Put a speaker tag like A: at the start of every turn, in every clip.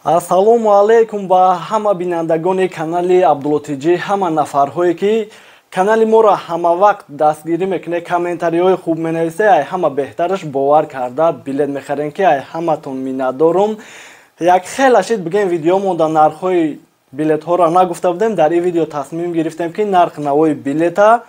A: Ассалому алайкум ба ҳама бинандагони канали Абдулло ТЖ, ҳама нафарҳое ки канали моро ҳама вақт дастгирӣ мекунед, комментариҳои хуб менависед, ай ҳама беҳтараш бовар карда билет мехарем ки ай ҳаматон миннатдорум. Як хела шид бигем видеомон дар нархҳои билетҳоро нагуфта будем. Дар ин видео тасмим гирифтем ки нарх навои билета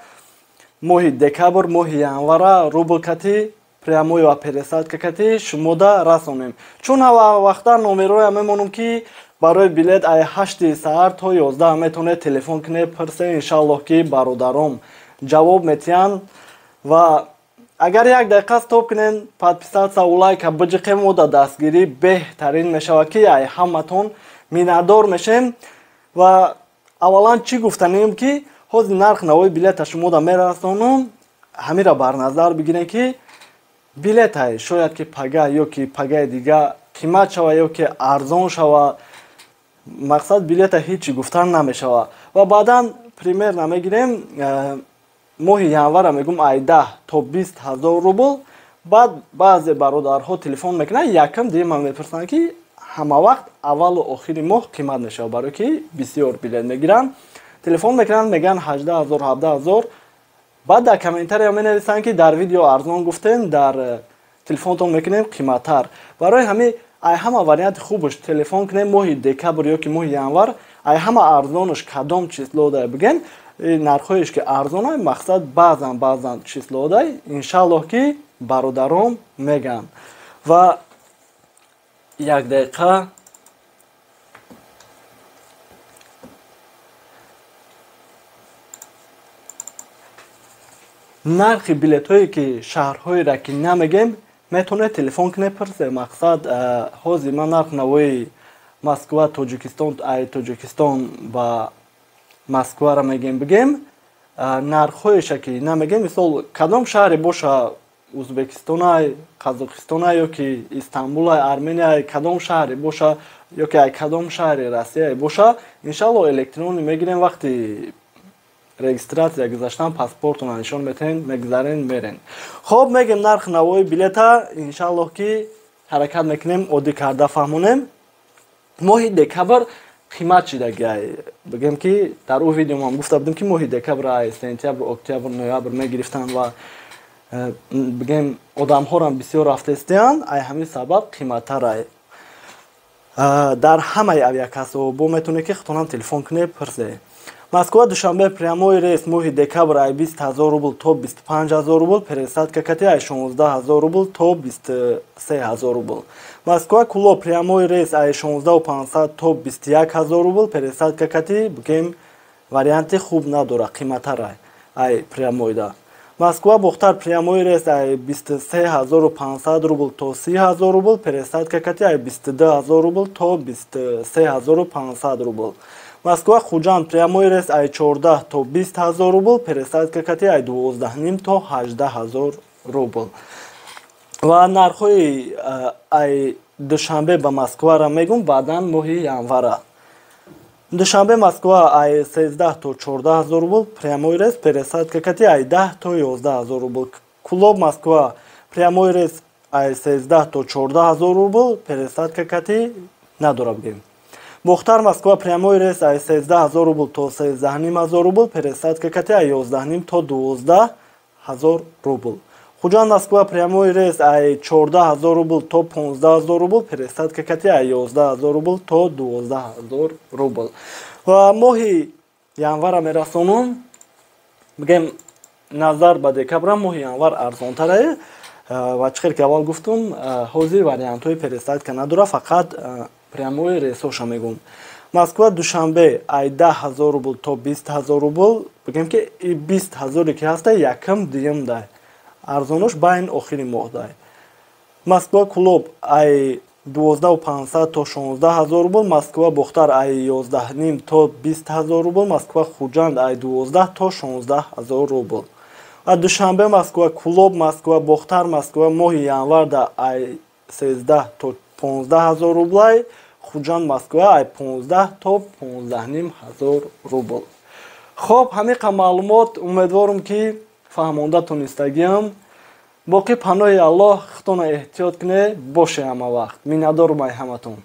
A: моҳи декабр, моҳи январа рубл кати прямой ва пересадка кати шумода расонем. Чун вақта номероя мемонам ки барои билет ай 8 саҳар то 11 метавонед телефон кунед, пурсе, иншаллоҳ ки бародаром ҷавоб метиҳанд. Ва агар як дақиқа стоп кунен, подписаться у лайка биҷиқем, мода дастгирӣ беҳтарин мешавад ки ай ҳаматон миннатдор мешем. Ва аввалан чӣ гуфтанем ки ҳозир нарх навои билета шумода мерасонам, ҳамира бар назар бигирем ки билетай шояд ки пага ё ки пагаи дига қимат шава ё ки арзон шава, мақсад билета ҳечи гуфтан намешава. Ва баъдан примерно мегирем моҳи январа мегум ай 10 то 20 ҳазор рубл. Баъд баъзе бародарҳо телефон мекунанд, якам дима мепурсанд ки ҳама вақт аввалу охири моҳ қимат мешава, барое ки бисёр билет мегиранд. Телефон мекунанд, мегӯянд 18 ҳазор, 17 ҳазор. Баъд дар комментария менависанд ки дар видео арзон гуфтем, дар телефонтон мекунем қиматтар. Барои ҳамин ай ҳама варианти хубаш телефон кунем моҳи декабр ё ки моҳи январ, ай ҳама арзонаш кадом числодай бигӯем, нархҳоеш ки арзонай, мақсад баъзан баъзан числодай, иншаллоҳ ки бародаром мегӯянд. Ва як дақиқа нархи билетҳое ки шаҳрҳоеро ки намегем, метавонед телефон кунед, пурсе. Мақсад ҳозир ман нарх навои Москва, Тоҷикистон, ай Тоҷикистон ба Москваро мегем бигем, нархҳоеша ки намегем, мисол кадом шаҳре боша, Узбекистонай, Қазоқистонай ё ки Истанбулай, Арменияй, кадом шаҳре боша ё ки ай кадом шаҳри Россияй боша, иншаллоҳ электронӣ мегирем. Вақти регистрация гузаштан паспортона нишон метаҳен, мегузарен, мерен. Хоб мегем нарх навои билета, иншаллоҳ ки ҳаракат мекунем оддӣ карда фаҳмонем. Моҳи декабр қимат шидагиай, бигем ки дар ӯ видеомам гуфта будем ки моҳи декабр ай сентябр, октябр, ноябр мегирифтанд ва бигем одамҳорам бисёр рафтаистиянд, ай ҳамин сабаб қиматтарай. Дар ҳамаи авиакассаҳо бо метавонед ки худтонам телефон кунед, пурсе. Москва Душанбе прямой рейс моҳи декабр ай 20 ҳазор рубл то 25 ҳазор рубл, пересадка кати ай 16 ҳазор рубл то 23 ҳазор рубл. Москва Кулоб прямой рейс ай 16 500 то 21 ҳазор рубл, пересадка кати бигем варианти хуб надора, қиматтар ай прямойда. Москва Бохтар прямой рейс ай 23 500 рубл то 30 ҳазор рубл, пересадка кати ай 22 ҳазор рубл то 23 500 рубл. Москва Хуҷанд прямой рейс ай 14 то 20 ҳазор рубл, пересадка кати ай 12,5 то 18 ҳазор рубл. Ва нархҳои ай Душанбе ба Москваро мегум, баъдан моҳи январа. Душанбе Москва ай 13 то 14 ҳазор рубл прямой рейс, пересадка кати ай 10 то 11 ҳазор рубл. Кулоб Москва прямой рейс ай 13 то 14 ҳазор рубл, пересадка кати надора бигем. Бохтар Москва прямой рейс ай 13 ҳазор рубл то 13,5 ҳазор рубл, пересадка кати ай 11,5 то 12 ҳазор рубл. Хуҷанд Москва прямой рейс ай 14 ҳазор рубл то 15 ҳазор рубл, пересадка кати ай 11 ҳазор рубл то 12 ҳазор рубл. Ва моҳи январа мерасонам, бигем назар ба декабра моҳи январ арзонтарае. Ва чӣ хел ки аввал гуфтум, ҳозир вариантҳои пересадка надора, фақат прямой рейсоша мегум. Москва Душанбе ай 10 ҳазор рубл то 20 ҳазор рубл, бигем ки 20 ҳазоре ки ҳаста якам дуюм дай, арзонош байн охири моҳ дай. Москва Кулоб ай 12 500 то 16 ҳазор рубл, Москва Бохтар ай 11,5 то 20 ҳазор рубл, Москва Хуҷанд ай 12 то 16 ҳазор рубл. Ва Душанбе Москва Кулоб Москва Бохтар Москва моҳи январда ай 13 то 15 ҳазор рублай, Хуҷанд Москва ай 15 то 15,5 ҳазор рубл. Хоб ҳамиқа маълумот, умедворам ки фаҳмонда тонистагиам. Боқӣ паноҳи Аллоҳ, худтона эҳтиёт кунед, боше ҳама вақт. Миннатдорум ай ҳаматон.